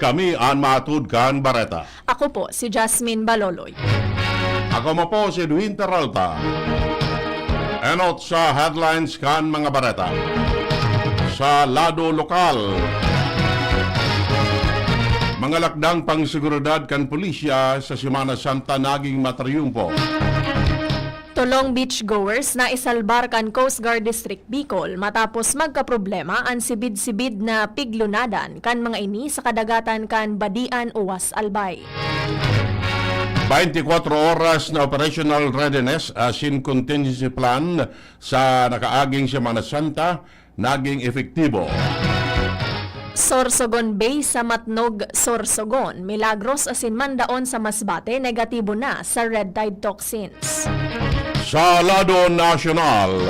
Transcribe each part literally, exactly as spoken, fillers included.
Kami an mahatod kan bareta. Ako po si Jasmine Baloloy. Ako mo po si Edwin Peralta. Enot sa headlines kan mga bareta. Sa lado lokal, mga lakdang pangseguridad kan pulisya sa Semana Santa naging matriyumpo. Tolong beachgoers na isalbar kan Coast Guard District Bicol matapos magkaproblema an sibid-sibid na piglunadan kan mga ini sa kadagatan kan Badian, Uwas, Albay. Twenty-four oras na operational readiness asin contingency plan sa nakaaging Semana Santa naging epektibo. Sorsogon Bay sa Matnog, Sorsogon, Milagros asin Mandaon sa Masbate negatibo na sa red tide toxins. Sa lado nasyonal,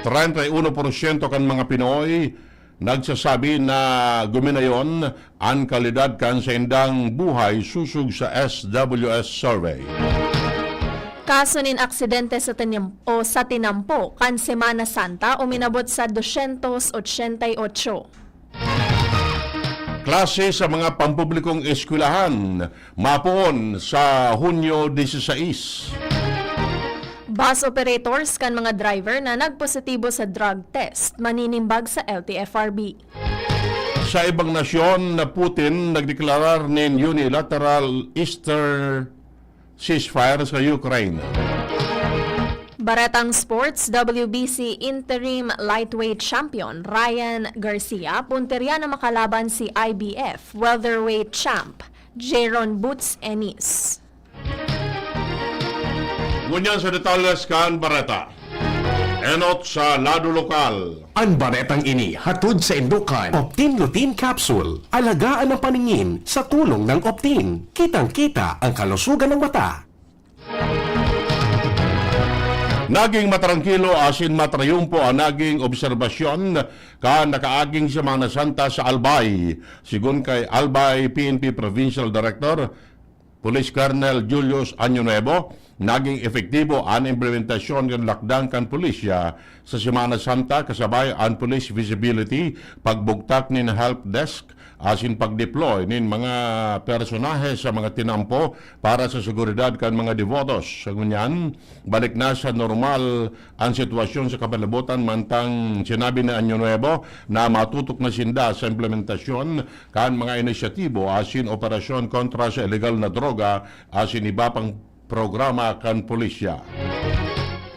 treinta y uno porsyento kan mga Pinoy nagsasabi na guminayon an kalidad kan saindang buhay sosog sa S W S survey. Kaso nin aksidente sa tinyam-, o sa tinampo kan Semana Santa uminabot sa dosyentos ochenta y ocho. Klase sa mga pampublikong eskwelahan mapoon sa Hunyo diseseis. Bus operators kan mga driver na nagpositibo sa drug test maninimbag sa L T F R B. Sa ibang nasyon, na Putin nagdeklarar nin unilateral Easter ceasefire sa Ukraine. Baretang sports, W B C interim lightweight champion Ryan Garcia puntirya na makalaban si I B F welterweight champ Jaron Boots Ennis. Ngunyan sa detalles kan bareta. Enot sa lado lokal. An baretang ini hatod saindo kan Optin Lutein Capsule. Alagaan ang paningin sa tulong ng Optin. Kitang-kita ang kalusugan ng mata. Naging matrangkilo asin matrayumpo ang naging obserbasyon kan nakaaging Semana Santa sa Albay. Sigon kay Albay P N P Provincial Director, Police Colonel Julius Año Nuevo, naging epektibo an implementasyon kan lakdang kan pulisya sa Semana Santa, kasabay an police visibility, pagbugtak nin help desk, asin pag-deploy nin mga personahe sa mga tinampo para sa seguridad kan mga debotos. Sa ngunyan, balik na sa normal an sitwasyon sa kapalibutan, mantang sinabi ni Año Nuevo na matutok na sinda sa implementasyon kan mga inisyatibo asin operasyon kontra sa ilegal na droga asin iba pang programa kan pulisya.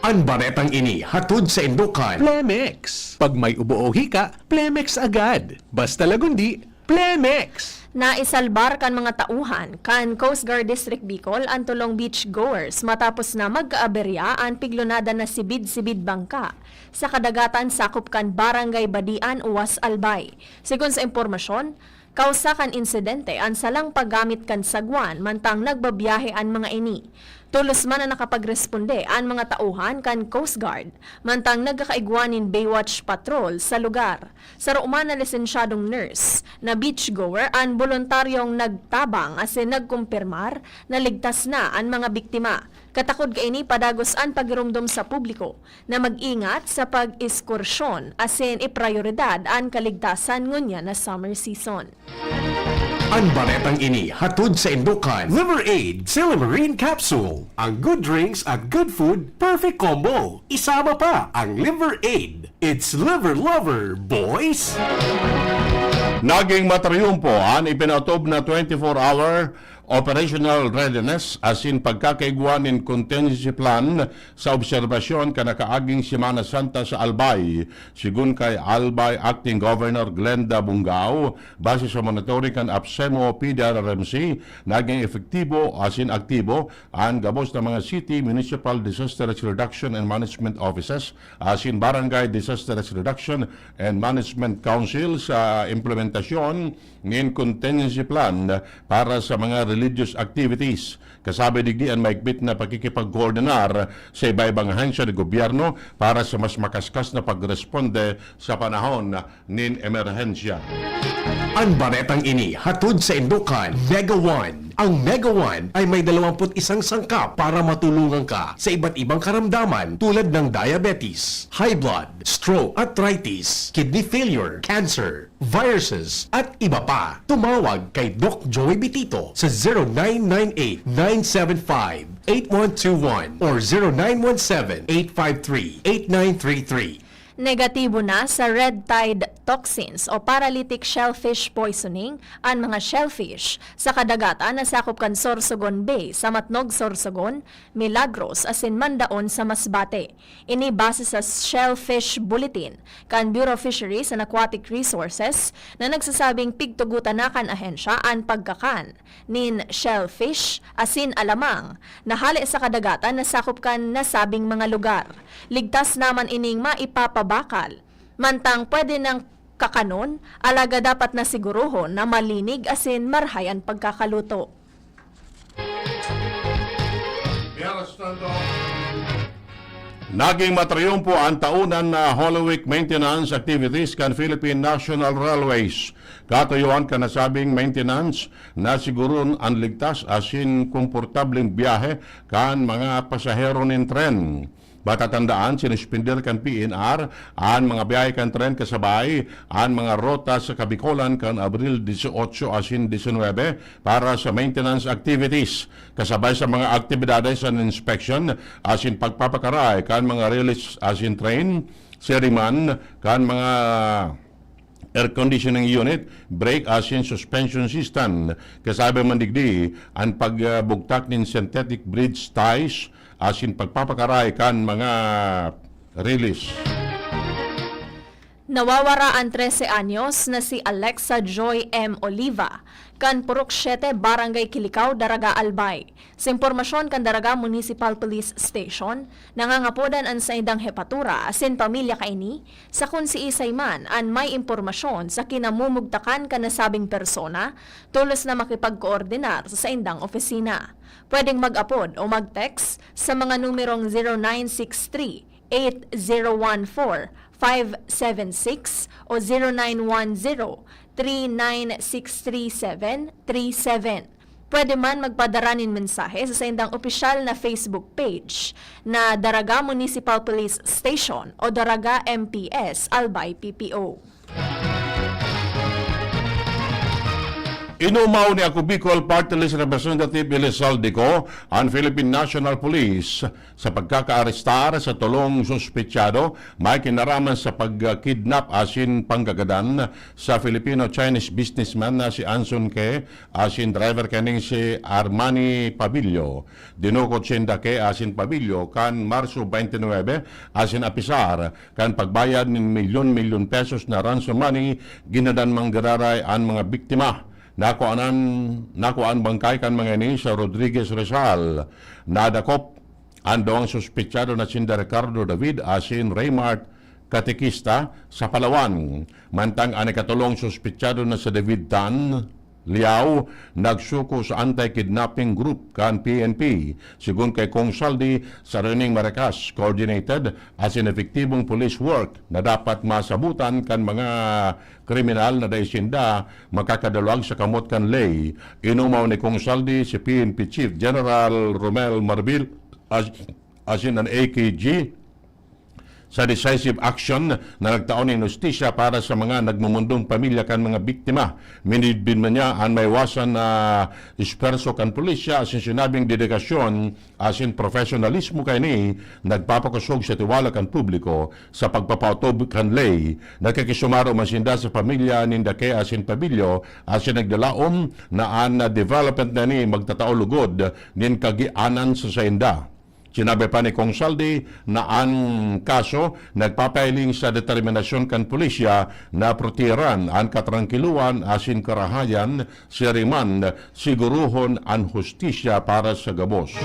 An baretang ini hatod saindo kan Plemex. Pag may ubo o hika, Plemex agad. Basta lagundi, Plemex! Naisalbar kan mga tauhan kan Coast Guard District Bicol an tolong beach goers matapos na magkaaberya an piglunada na sibid-sibid bangka sa kadagatan sakop kan Barangay Badian, Uwas, Albay. Sigon sa impormasyon, kausa kan insidente an salang paggamit kan sagwan mantang nagbabiyahe an mga ini. Tolos man na nakapagresponde an mga tauhan kan Coast Guard mantang nagkakaigwa nin Baywatch Patrol sa lugar. Saro man na lisensyadong nurse na beachgoer an boluntaryong nagtabang asin nagkumpirmar na ligtas na an mga biktima. Katakod kaini padagos an pagiromdom sa publiko na mag-ingat sa pag-eskursyon asin iprayoridad an kaligtasan ngunyan na summer season. An baretang ini hatod saindo kan Liver Aid Silymarin Capsule. Ang good drinks at good food, perfect combo. Isama pa ang Liver Aid. It's Liver Lover, boys! Naging matriyumpo an ipinatob na twenty-four hour operational readiness asin pagkakaigwa nin contingency plan sa obserbasyon kan nakaaging Semana Santa sa Albay. Sigon kay Albay Acting Governor Glenda Bungao, base sa monitoring kan APSEMO P D R R M C, naging epektibo asin aktibo an gabos na mga city municipal disaster risk reduction and management offices asin barangay disaster risk reduction and management council sa implementasyon nin contingency plan para sa mga religious activities. Kasabi digdi an mahigpit na pakikipagkoordinar sa iba-ibang ahensya ng gobyerno para sa mas makaskas na pagresponde sa panahon nin emerhensya. An baretang ini hatod saindo kan Mega One, Ang Mega One ay may dalawampu't isang sangkap para matulungan ka sa iba't ibang karamdaman tulad ng diabetes, high blood, stroke, arthritis, kidney failure, cancer, viruses, at iba pa. Tumawag kay Doc Joey Bitito sa zero nine nine eight, nine seven five, eight one two one or zero nine one seven, eight five three, eight nine three three. Negatibo na sa red tide toxins o paralytic shellfish poisoning an mga shellfish sa kadagatan na sakop kan Sorsogon Bay sa Matnog, Sorsogon, Milagros asin Mandaon sa Masbate. Ini base sa Shellfish Bulletin kan Bureau of Fisheries and Aquatic Resources na nagsasabing pigtugutan na kan ahensya an pagkakan nin shellfish asin alamang na hale sa kadagatan na sakop kan nasabing mga lugar. Ligtas naman ining maipapabakal. Mantang pwede nang kakanon, alagad dapat na siguruhon na malinig asin marhay an pagkakaluto. Mientras tanto, naging matriyumpo an taonan na Holy Week maintenance activities kan Philippine National Railways. Katuyoan kan nasabing maintenance, nasiguron an ligtas asin komportableng biyahe kan mga pasahero nin tren. Matatandaan, sinuspender kan P N R an mga biyahe kan tren kasabay an mga rota sa Kabikolan kan Abril dieciocho asin diecinuebe para sa maintenance activities, kasabay sa mga aktibidades sa inspection asin pagpapakaray kan mga railis asin train, siriman kan mga air conditioning unit, brake asin suspension system. Kasabay man digdi an pagbugtak nin synthetic bridge ties asin pagpapakaray kan mga railis. Nawawara an trese anyos na si Alexa Joy M. Oliva, kan Purok Siete, Barangay Kilicao, Daraga, Albay. Sa impormasyon kan Daraga Municipal Police Station, nangangapodan an saindang hepatura asin pamilya kaini sa kun siisay man an may impormasyon sa kinamumugtakan kan nasabing persona, tolos na makipagkoordinar sa saindang opisina. Pwedeng mag-apod o mag-text sa mga numerong zero nine six three, eight zero one four, five seven six o zero nine one zero, three nine six three seven three seven. Pwede man magpadara nin mensahe sa saindang opisyal na Facebook page na Daraga Municipal Police Station o Daraga M P S Albay P P O. Inumaw ni Ako Bicol Party List Representative Elizalde Co an Philippine National Police sa pagkakaarestar sa tolong suspetsado may kinaraman sa pagkidnap asin panggagadan sa Filipino-Chinese businessman na si Anson Ke asin driver kaning si Armani Pabillo. Dinukot sinda Ke asin Pabillo kan Marso twenty-nine asin apisar kan pagbayad nin milyon-milyon pesos na ransom money, ginadan manggararay an mga biktima. Nakuanan, nakuan bangkay kan mga ini sa Rodriguez, Rizal. Nadakop an duwang suspetsado na sinda Ricardo David asin Raymart Katekista sa Palawan. Mantang an ikatolong suspetsado na si David Tan Liao nagsuko sa anti-kidnapping group kan P N P. Sigon kay Kong Saldi, sa Rening Maracas, coordinated asin epektibong police work na dapat masabutan kan mga kriminal na dai sinda makakadalag sa kamot kan ley. Inumaw ni Kong Saldi si P N P Chief General Romel Marbil as-, asin an A K G sa decisive action na nagtao nin hustisya para sa mga nagmumundong pamilya kan mga biktima. Minidbid man niya an maiwasan na esperso kan pulisya asin sinabing dedikasyon asin profesionalismo kaini nagpapakosog sa tiwala kan publiko sa pagpapaotob kan ley. Nakikisumaro man sinda sa pamilya ninda Ke asin Pabillo asin nagdalaom na an development na ini magtatao lugod nin kagianan sa sainda. Sinabi pa ni Kong Saldi na an kaso nagpapahiling sa determinasyon kan pulisya na proteheran an katrangkiluhan asin karahayan, siring man siguruhon an hustisya para sa gabos.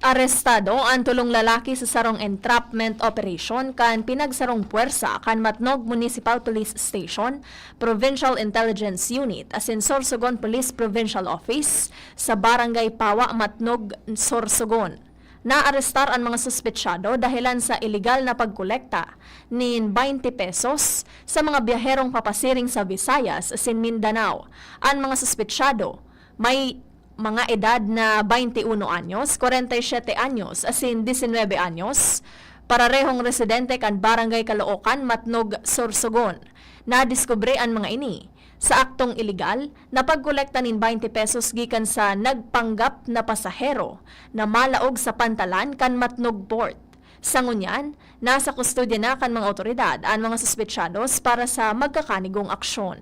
Arestado an tolong lalaki sa sarong entrapment operation kan pinagsarong puwersa kan Matnog Municipal Police Station, Provincial Intelligence Unit asin Sorsogon Police Provincial Office sa Barangay Pawa, Matnog, Sorsogon. Naarestar an mga suspetsado dahelan sa ilegal na pagkolekta nin baynte pesos sa mga biyaherong papasiring sa Visayas asin Mindanao. An mga suspetsado, May mga edad na baynte uno anyos, kwarenta y siyete anyos, asin disinwebe anyos, pararehong residente kan Barangay Caloocan, Matnog, Sorsogon. Nadiskubre an mga ini sa aktong iligal na pagkolekta nin baynte pesos gikan sa nagpanggap na pasahero na malaog sa pantalan kan Matnog Port. Sa ngunyan, nasa kustodya na kan mga awtoridad an mga suspetsados para sa magkakanigong aksyon.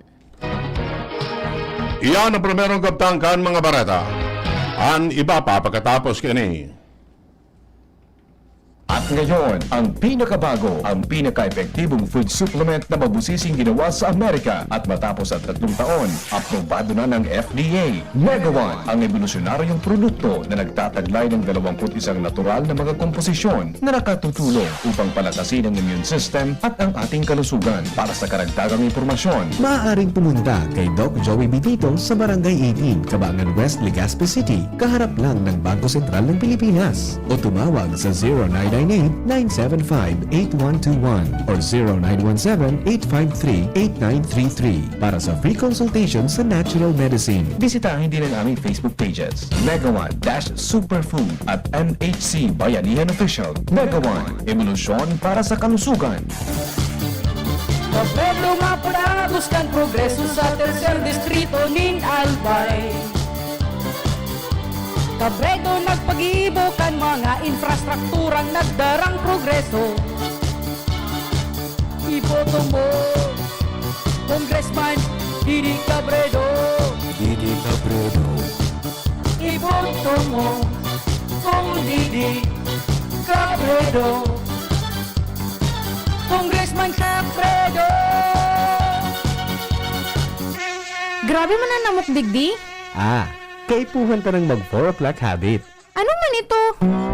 Iyan ang primerong kabtang kan mga bareta. An iba pa pagkatapos kaini. At ngayon, ang pinakabago, ang pinaka-epektibong food supplement na mabusising ginawa sa Amerika. At matapos ang tatlong taon, aprobado na ng F D A. Megawan, ang ebolusyonaryong produkto na nagtataglay ng dalawampu't isang natural na mga komposisyon na nakatutulong upang palakasin ang immune system at ang ating kalusugan. Para sa karagdagang impormasyon, maaaring pumunta kay Doc Joey Bitito sa Barangay eighteen, Cabangan West, Legazpi City, kaharap lang ng Bangko Sentral ng Pilipinas. O tumawag sa zero nine nine eight, nine seven five, eight one two one or zero nine one seven, eight five three, eight nine three three para sa free consultation sa natural medicine. Bisitahin din ang aming Facebook pages, Megawan dash Superfood at M H C Bayanihan Official. Megawan, ebolusyon para sa kalusugan. Sa Pedro nga padagos kan progreso sa tercer distrito nin Albay. Cabredo nagpagibo kan mga infrastrukturang nagdarang progreso. Iboto mo, Congressman Didi Cabredo. Didi Cabredo. Iboto mo, Cong Didi Cabredo. Congressman Cabredo. Grabe man an namok digdi. Ah, kaipuhan ta nang mag four o'clock habit. Ano man ito?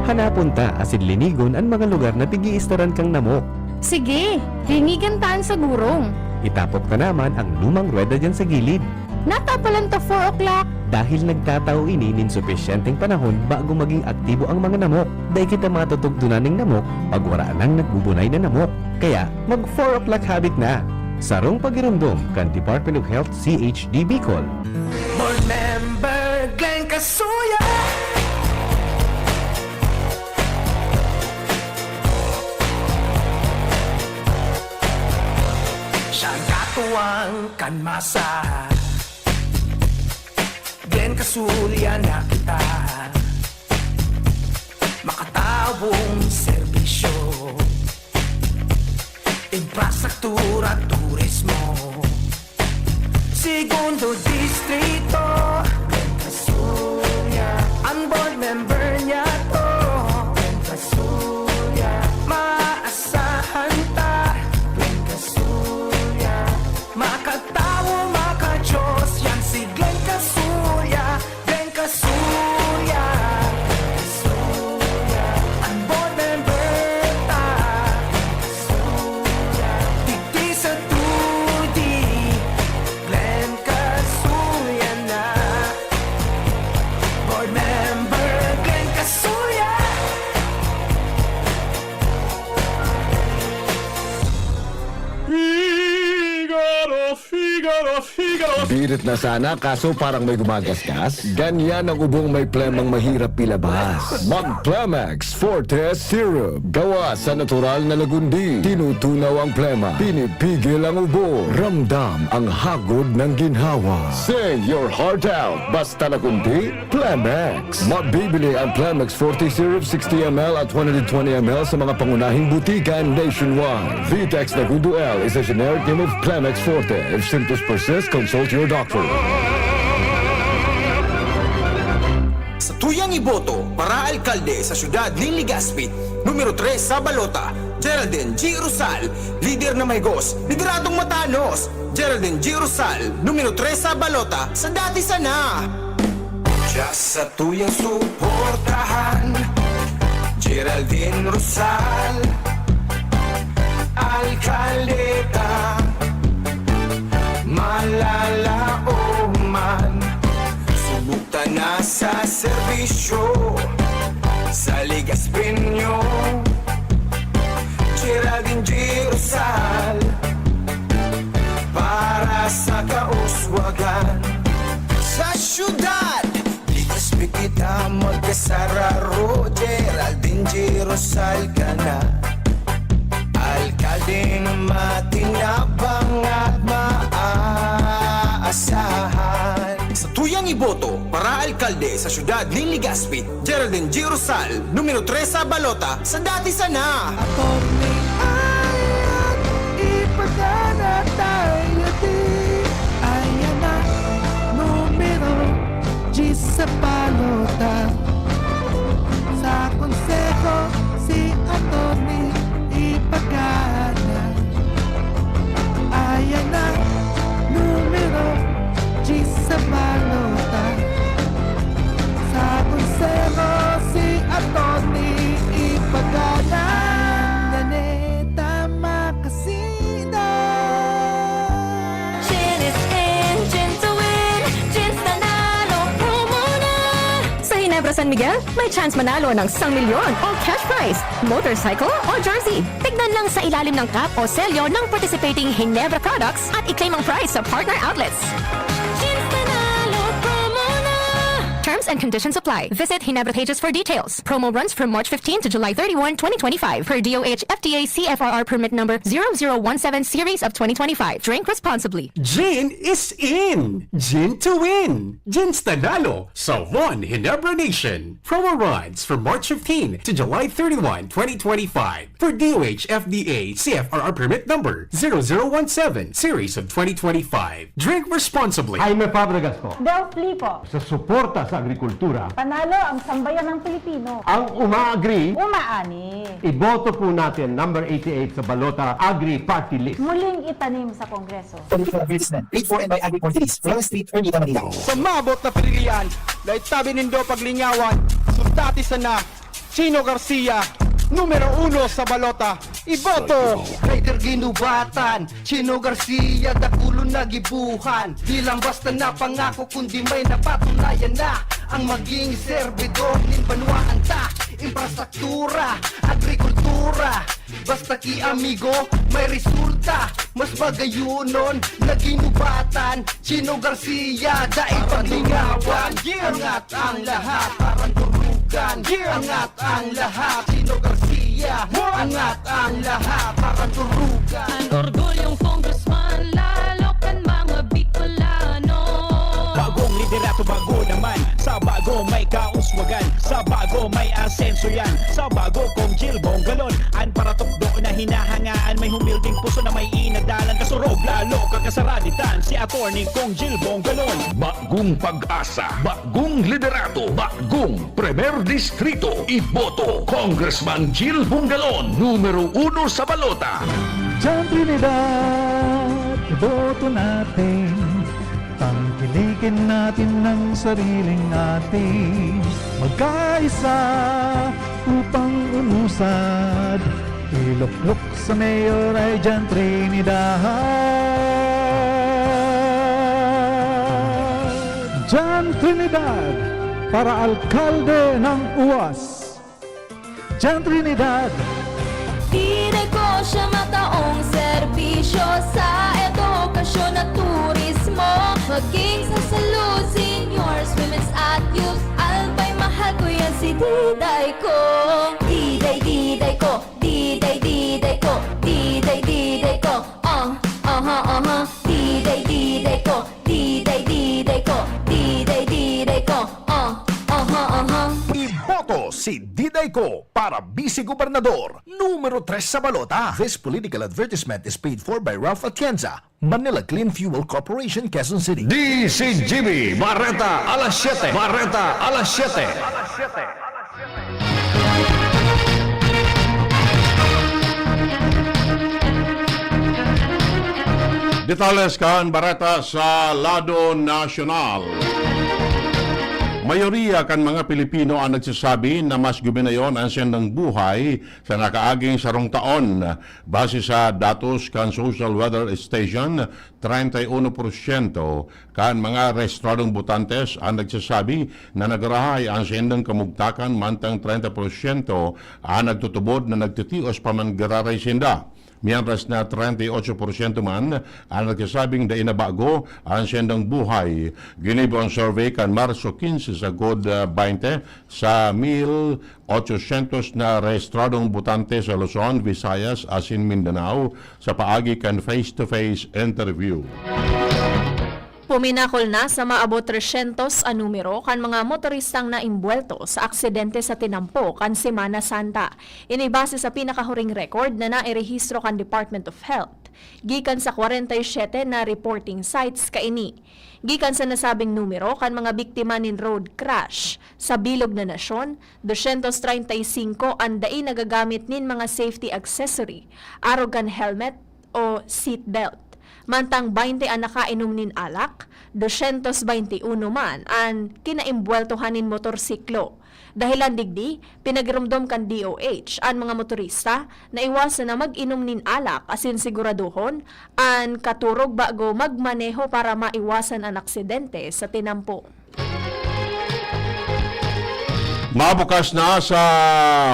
Hanapon ta asin linigon an mga lugar na pig-iistaran kan namok. Sige, linigan ta an sagurong. Itapok ta naman ang lumang ruweda diyan sa gilid. Natapalan ta four o'clock. Dahil nagtatao ini nin supisyenteng panahon bago maging aktibo ang mga namok, dai kita matutugdonan nin namok pag wara nang nagbubunay na namok. Kaya, mag four o'clock habit na! Sarong pagiromdom kan Department of Health C H D Bicol. Board Member Glenn Casuya. Siya ang katuwang kan masa. Glenn Casuya na kita. Makatawong serbisyo, infrastruktura, turismo. Segundo Distrito, Glenn Casuya. Ang board member niya to, Glenn Casuya. Maasahan ta, Glenn Casuya. Makatawo, makajos, yan si Glenn Casuya. Glenn Casuya, Casuya, ang board member ta. Casuya, digdi sa two D, Glenn Casuya na. Board member Glenn Casuya. Figaro, Figaro, Figaro. Birit na sana, kaso parang may gumagasgas. Ganyan ang ubong may plemang mahirap ilabas. Mag Plemex Forte Syrup. Gawa sa natural na lagundi. Tinutunaw ang plema. Pinipigil ang ubo. Ramdam ang hagod ng ginhawa. Sing your heart out. Basta lagundi, Plemex. Mabibili ang Plemex Forte Syrup sixty M L at one hundred twenty M L sa mga pangunahing butika nationwide. Vitex Nagudo L is a generic name of Plemex Forte. If symptoms persist, consult your doctor. Sa tuyang iboto para alkalde sa siyudad nin Legazpi, numero tres sa balota, Geraldine G. Rosal, lider na mahigos, lideradong matanos. Geraldine G. Rosal, numero tres sa balota, sa dati sana. Diya sa tuyang suportahan, Geraldine Rosal, alkaldeta, malalaoman, subok ta na sa serbisyo, sa Legazpeño, Geraldine G. Rosal, para sa kauswagan. Sa siyudad Sara Roger, Aldin G. Rosal ka na. Alkaldeng matinabang at maaasahan. Sa tuyang iboto para alkalde sa siyudad nin Legazpi, Geraldine G. Rosal, numero tres sa balota, sa dati sana. Attorney Ayat, ipagana tayo di. Ayan na, numero diyes sa balota. Sa konseho, si Attorney ipagana. Ayan na, numero diyes sa balota. Sa konseho, si Attorney ipagana. Naneta makasida. Gin is in, gin to win, gin nanalo, promo na! Sa Ginebra San Miguel, may chance manalo ng isang milyon o cash prize, motorcycle o jersey. Tignan lang sa ilalim ng cap o selyo ng participating Ginebra products at i-claim ang prize sa partner outlets. Gin nanalo, promo na! Terms and conditions apply. Visit Ginebra pages for details. Promo runs from March fifteen to July thirty-one, twenty twenty-five, per D O H F D A C F R R permit number zero zero one seven series of twenty twenty-five. Drink responsibly. Gin is in! Gin to win! Gin nanalo sa One Ginebra Nation. Promo runs from March fifteen to July thirty-one, twenty twenty-five, for D O H F D A C F R R permit number zero zero one seven series of twenty twenty-five. Drink responsibly. Jaime Fabregas po. Del Flipo. Sa suporta sa agrikultura. Panalo ang sambayan ng Pilipino. Ang umaagri. Umaani. Iboto po natin, number eighty-eight sa Balota Agri Party List. Muling itanim sa Kongreso. Political advertisement. Paid for and by Agri Party List. Flores Street, Ermita, Manila. Sa maabot na pinilian, na itabi nindo paglingawan, sundati sana, Chino Garcia, numero uno sa balota. Iboto! Rider ginubatan, Chino Garcia, dakulon na gibuhan. Di lang basta na pangako, kundi may napatunayan na. Ang maging serbidor nin banwaan ta, infrastruktura, agrikultura. Basta ki amigo, may resulta. Mas magayonon na ginubatan. Chino Garcia, dai paglingawan. Angat ang lahat, parang turugan. Angat ang lahat, Chino Garcia. Angat ang lahat, parang turugan. Ang orgulyong congressman, lalo kan mga Bicolano. Bagong liderato, bago naman. Sa bago may kauswagan. Sa bago may asenso yan. Sa bago, Cong Gil Bongalon. An paratukdo na hinahangaan. May humilding puso na may inadalan. Kasurog, lalo kakasaraditan. Si Attorney Cong Gil Bongalon. Bagong pag-asa, bagong liderato, bagong Primer Distrito. Iboto, Congressman Gil Bongalon, numero uno sa balota. Diyan Trinidad, iboto natin. Tangkilikin natin ang sariling atin. Magkaisa upang umusad. Iluklok sa mayor ay Diyan Trinidad. Diyan Trinidad para alkalde ng uwas. Diyan Trinidad. Diday ko siya mataong serbisyo sa edukasyon at turismo. Maging sa salud, seniors, women's at youth. Albay mahal ko yan si Diday ko. Diday, Diday ko. Diday, Diday ko. Diday, Diday ko. Ah, aha, aha. Diday, Diday ko. Diday, Diday ko. Diday, Diday ko. Ah, aha, aha. Iboto si Diday ko para Vice Gobernador, numero tres sa balota. This political advertisement is paid for by Ralph Atienza, Manila Clean Fuel Corporation, Quezon City. D C G B, Bareta alas siyete. Bareta alas siyete. Detalles kan bareta sa lado nasyonal. Mayoriya kan mga Pilipino ang nagsasabi na mas guminayon ang siyang buhay sa nakaaging sarong taon. Base sa datos kan Social Weather Station, treinta y uno por ciento kan mga rehistradong botantes ang nagsasabi na nagrahay ang saindang kamugtakan, mantang treinta por ciento ang nagtutubod na nagtitios pa man giraray sinda. Mientras na treinta y ocho porsyento man ang nagsasabing dai na bago ang siyendong buhay. Ginibo ang survey kan Marso quince sagkod, ah, baynte sa mil ochocientos na rehistradong botante sa Luzon, Visayas asin Mindanao sa paagi kan face-to-face interview. Puminakol na sa maabot tresyentos an numero kan mga motoristang naimbwelto sa aksidente sa tinampo kan Semana Santa. Ini base sa pinakahuring record na nairehistro kan Department of Health. Gikan sa kwarenta y siyete na reporting sites kaini. Gikan sa nasabing numero kan mga biktima nin road crash sa bilog na nasyon, dosyentos treinta y singko an dai nagagamit nin mga safety accessory, arog kan helmet o seatbelt. Mantang baynte an nakainom nin alak, dosyentos baynte uno man an kinaimbweltohan nin motorsiklo. Dahelan digdi, pinagiromdom kan D O H an mga motorista na iwasan na mag-inom nin alak asin siguradohon an katurog bago magmaneho para maiwasan an aksidente sa tinampo. Mabukas na sa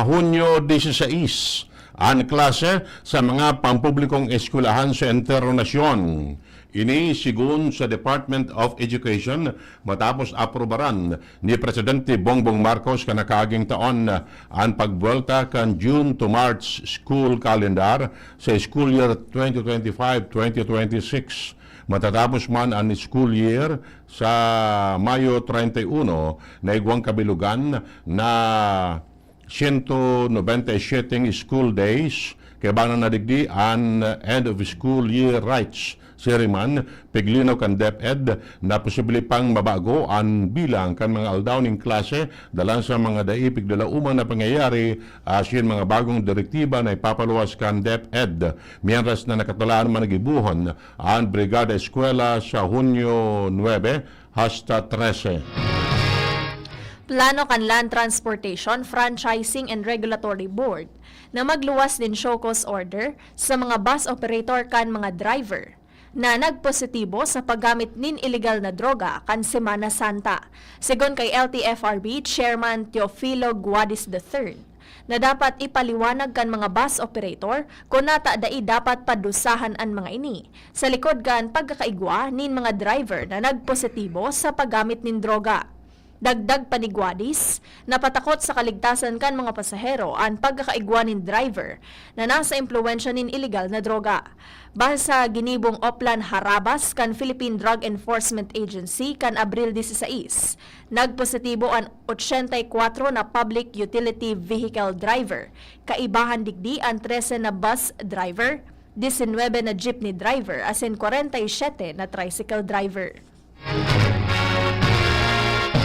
Hunyo dieciséis an klase sa mga pampublikong eskwelahan sa entero nasyon. Ini sigon sa Department of Education matapos aprubaran ni Presidente Bongbong Marcos kan nakaaging taon an pagbuwelta kan June to March school calendar sa school year twenty twenty-five twenty twenty-six. Matatapos man an school year sa Mayo treinta y uno na igwang kabilugan na siyento nobenta y siyete school days, kaibanan na digdi an end of school year rites. Siring man, piglinaw kan DepEd na posible pang mabago an bilang kan mga aldaw nin klase dalan sa mga dai pigdalaoman na pangyayari asin mga bagong direktiba na ipapaluwas kan DepEd. Mientras na nakatalaan man na gibohon an Brigada Eskwela sa Hunyo nuebe hasta trese. Plano kan Land Transportation, Franchising and Regulatory Board na magluwas nin show cause order sa mga bus operator kan mga driver na nagpositibo sa paggamit nin iligal na droga kan Semana Santa. Sigon kay L T F R B Chairman Teofilo Guadis the third, na dapat ipaliwanag kan mga bus operator kun nata dai dapat padusahan an mga ini sa likod kan pagkakaigwa nin mga driver na nagpositibo sa paggamit nin droga. Dagdag pa ni Guadis, napatakot sa kaligtasan kan mga pasahero an pagkakaigwa nin driver na nasa impluwensya nin iligal na droga. Base sa ginibong Oplan Harabas kan Philippine Drug Enforcement Agency kan Abril dieciséis, nagpositibo an ochenta y kuwatro na public utility vehicle driver. Kaibahan digdi an trese na bus driver, diesinuebe na jeepney driver asin kwarenta y siyete na tricycle driver.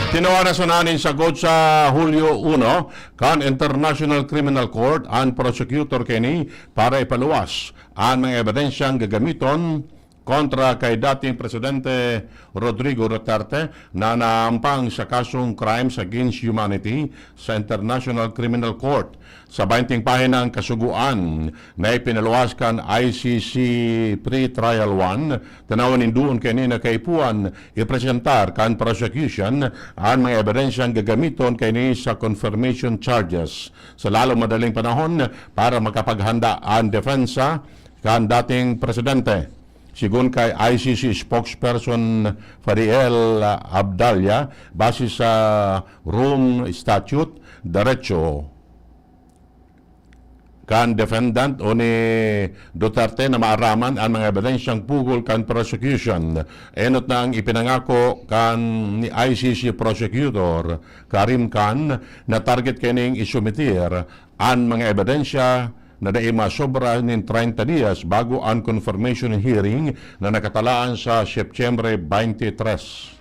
Tinao na sana nin sagot sa Hulyo uno kan International Criminal Court an prosecutor kaini para ipaluwas an mga ebidensyang gagamiton kontra kay dating Presidente Rodrigo Duterte na naampang sa kasong crimes against humanity sa International Criminal Court. Sa baynting pahina ang kasugoan na ipinaluwas kan I C C Pre-Trial one, tanawan nindoon kaini na kaipuhan ipresentar kan prosecution an mga ebidensyang gagamiton kaini sa confirmation charges sa lalong madaling panahon para makapaghanda an depensa kan dating presidente. Sigon kay I C C spokesperson Fariel Abdalla, base sa Rome Statute, derecho kan defendant o ni Duterte na maaraman an mga ebidensyang pugol kan prosecution. Enot na ang ipinangako kan ni I C C Prosecutor Karim Khan na target kaining isumitir an mga ebidensya na dai masobra nin treinta dias bago an confirmation hearing na nakatalaan sa Setyembre twenty-three.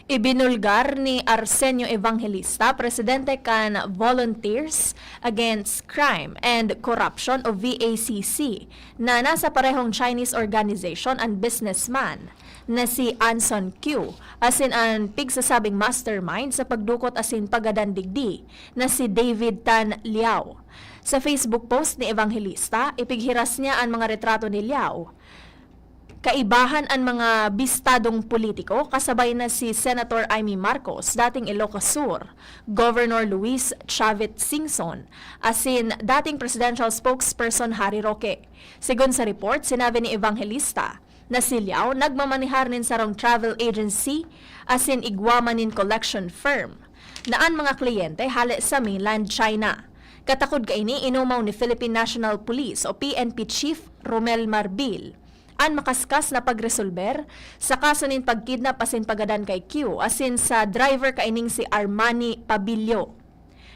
Ibinulgar ni Arsenio Evangelista, presidente kan Volunteers Against Crime and Corruption o V A C C, na nasa parehong Chinese organization an businessman na si Anson Q, asin an pigsasabing mastermind sa pagdukot asin paggadan digdi na si David Tan Liao. Sa Facebook post ni Evangelista, ipighiras niya an mga retrato ni Liao. Kaibahan an mga bistadong politiko, kasabay na si Senator Imee Marcos, dating Ilocos Sur, Governor Luis Chavit Singson, asin dating presidential spokesperson Harry Roque. Segun sa report, sinabi ni Evangelista na si Liao nagmamanehar nin sarong travel agency asin igwa man nin collection firm na an mga kliyente hale sa mainland China. Katakod kaini, inomaw ni Philippine National Police o P N P Chief Romel Marbil an makaskas na pagresolber sa kaso nin pagkidnap asin paggadan kay Q asin sa driver kaining si Armani Pabilio.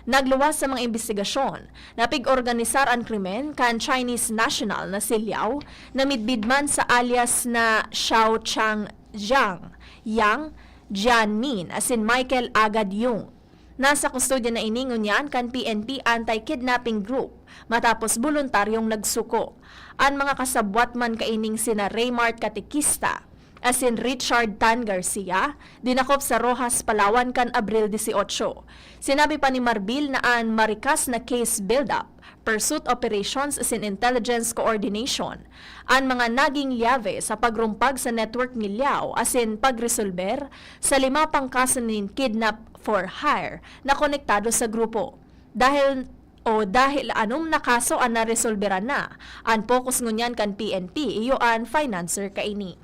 Nagluwas sa mga imbestigasyon na pig-organisar an krimen kan Chinese national na si Liao, na midbid man sa alias na Xiao Chang Zhang, Yang Jianmin asin Michael Agad Yung. Nasa kustodya na ini ngunyan kan P N P Anti-Kidnapping Group matapos boluntaryong nagsuko. An mga kasabwat man kaining sina Raymart Catequista asin Richard Tan Garcia dinakop sa Roxas, Palawan kan Abril dieciocho. Sinabi pa ni Marbil na an marikas na case build-up, pursuit operations asin intelligence coordination an mga naging lyave sa pagrumpag sa network ni Liao asin pagresolber sa lima pang kaso nin kidnap for hire na konektado sa grupo. Dahil o dahil anom na kaso an naresolberan na, an focus ngunyan kan P N P iyo an financer kaini.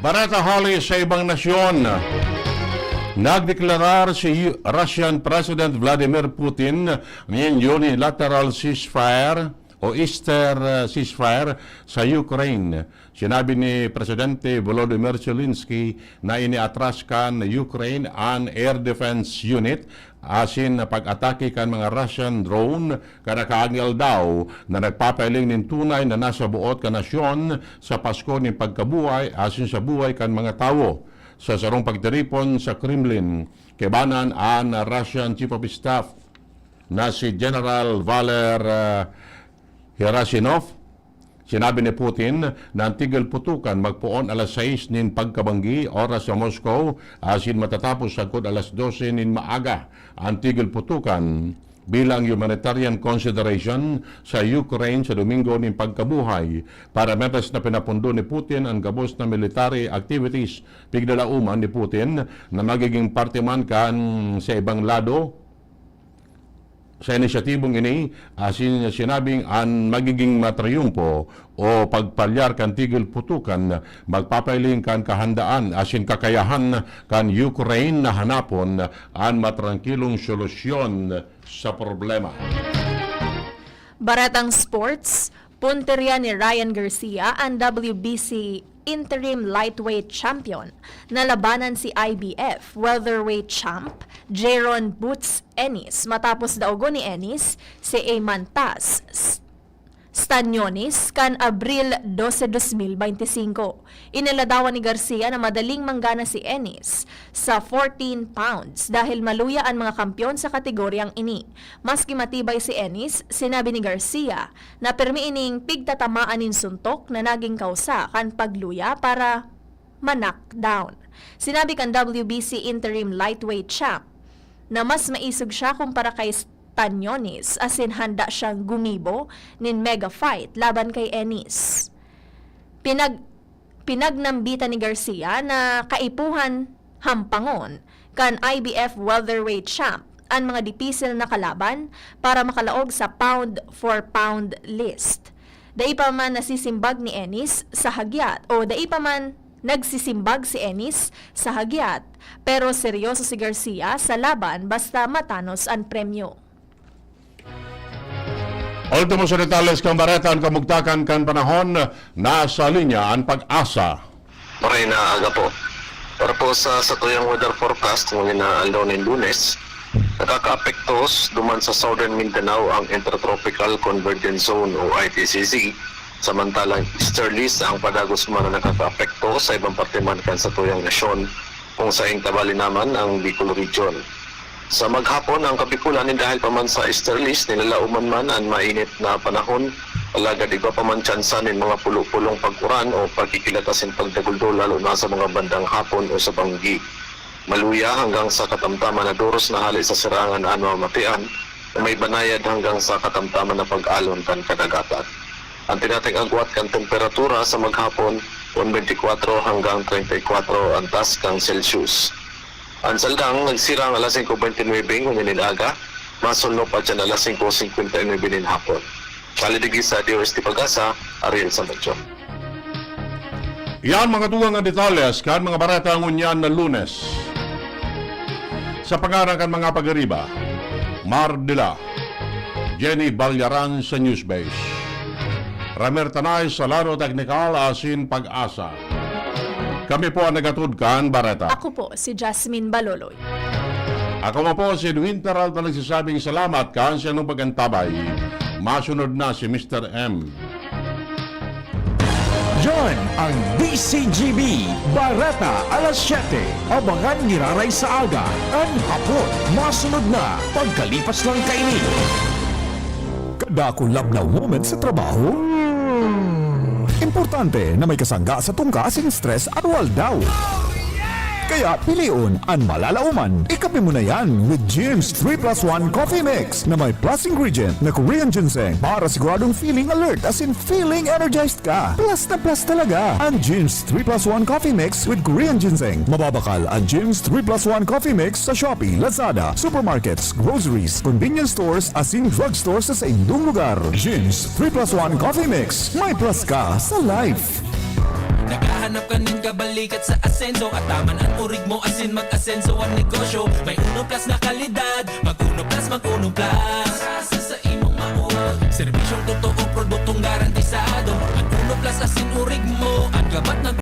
Bareta hale sa ibang nasyon. Nagdeklarar si Russian President Vladimir Putin nin unilateral ceasefire o Easter, uh, ceasefire sa Ukraine. Sinabi ni Presidente Volodymyr Zelensky na iniatras kan Ukraine an air defense unit asin pag-atake kan mga Russian drone kan nakaaging aldaw na nagpapahiling nin tunay na nasa boot kan nasyon sa Pasko nin pagkabuhay asin sa buhay kan mga tawo. Sa sarong pagtiripon sa Kremlin, kaibanan an Russian Chief of Staff na si General Valer, ah, Gerasimov. Sinabi ni Putin na an tigil putukan magpoon alas sais nin pagkabanggi, oras sa Moscow, asin matatapos sagkod alas dose nin maaga an tigil putukan bilang humanitarian consideration sa Ukraine sa Domingo nin pagkabuhay. Parametas na pinapundo ni Putin an gabos na military activities. Piglalauman ni Putin na magiging parte man kan sa ibang lado sa inisyatibong ini, asin sinabing an magiging matriyumpo o pagpalyar kan tigil putukan magpapahiling kan kahandaan asin kakayahan kan Ukraine na hanapon an matrangkilong solusyon sa problema. Baretang sports, puntirya ni Ryan Garcia an W B C Interim Lightweight Champion. Nalabanan si I B F Welterweight Champ Jeron Boots Ennis matapos daogon ni Ennis si Eimantas S-, Stanionis kan Abril dose, dos mil beinti singko. Iniladawan ni Garcia na madaling manggana si Ennis sa fourteen pounds dahil maluya an mga kampeon sa kategoryang ini. Maski matibay si Ennis, sinabi ni Garcia na pirmi ining pigtatamaan nin suntok na naging kausa kan pagluya para ma-knockdown. Sinabi kan W B C Interim Lightweight Champ na mas maisog siya kumpara kay Stanionis asin handa siyang gumibo nin mega fight laban kay Ennis. Pinag-, pinagnambitan ni Garcia na kaipuhan hampangon kan I B F welterweight champ an mga dipisil na kalaban para makalaog sa pound for pound list. Dai pa man nasisimbag ni Ennis sa hagyat o dai pa man nagsisimbag si Ennis sa hagyat, pero seryoso si Garcia sa laban basta matanos an premyo. Ultimo sa detalles kan bareta, an kamugtakan kan panahon. Nasa linya an PAGASA. Maray na aga po. Para po sa satuyang weather forecast, ngunyan na aldaw nin Lunes, nakakaapekto s-, duman sa Southern Mindanao ang Intertropical Convergence Zone o I T C Z, samantalang easterlies ang padagos man na nakakaapekto sa ibang parte man kan satuyang nasyon, kung saing tabali naman ang Bicol Region. Sa maghapon, ang Kabikulan, nin dahil pa man sa easterlies, nilalaoman man an mainit na panahon, alagad igwa pa man tsansa nin mga pulo-pulong pag-uran o pagkikilat asin pagdaguldol, lalo na sa mga bandang hapon o sa banggi. Maluya hanggang sa katamtaman na doros na hale sa sirangan an mamamatean, na may banayad hanggang sa katamtaman na pag-alon kan kadagatan. An tinatag-agwat kan temperatura sa maghapon, one twenty-four hanggang treinta y cuatro an taas kan Celsius. An saldang nagsirang alas singko bente nuebe ngunyan nin aga, masulno pa diyan alas singko singkwenta y nuebe nin hapon. Bali digdi sa D O S T Pag-asa, Ariel Samacho. Iyan mga tugang an detalles kan mga bareta ngunyan na Lunes. Sa pangaran kan mga pagariba, Mar Dela, Jenny Balyaran sa Newsbase. Ramer Tanay sa lado teknikal asin Pag-asa. Kami po an nagatod kan bareta. Ako po si Jasmine Baloloy. Ako man po si Edwin Peralta nagsasabing salamat kan sa inyong pag-antabay. Masunod na si Mister M. Yan ang D C G B, Bareta alas siyete. Abangan giraray sa aga, kan hapon, masunod na, pagkalipas lang kaini. Kadakul labnaw moment sa trabaho? Importante na may kasangga sa tungka asin stress aroaldaw. Kaya pilion an malalaoman. Ikape mo na yan with Jim's three plus one Coffee Mix na may plus ingredient na Korean ginseng para siguradong feeling alert asin feeling energized ka. Plus na plus talaga an Jim's three plus one Coffee Mix with Korean ginseng. Mababakal an Jim's three plus one Coffee Mix sa Shopee, Lazada, supermarkets, groceries, convenience stores asin drugstore sa saindong lugar. Jim's three plus one Coffee Mix. May plus ka sa life. Naghahanap ka nin kabalikat sa asenso, at taman an urig mo asin mag-asenso ang negosyo. May Uno Plus na kalidad, mag Uno Plus, mag Uno Plus. Sa, sa imong mauwag, serbisyong totoo, produktong garantisado. Ang Uno Plus asin urig mo, ang gabat na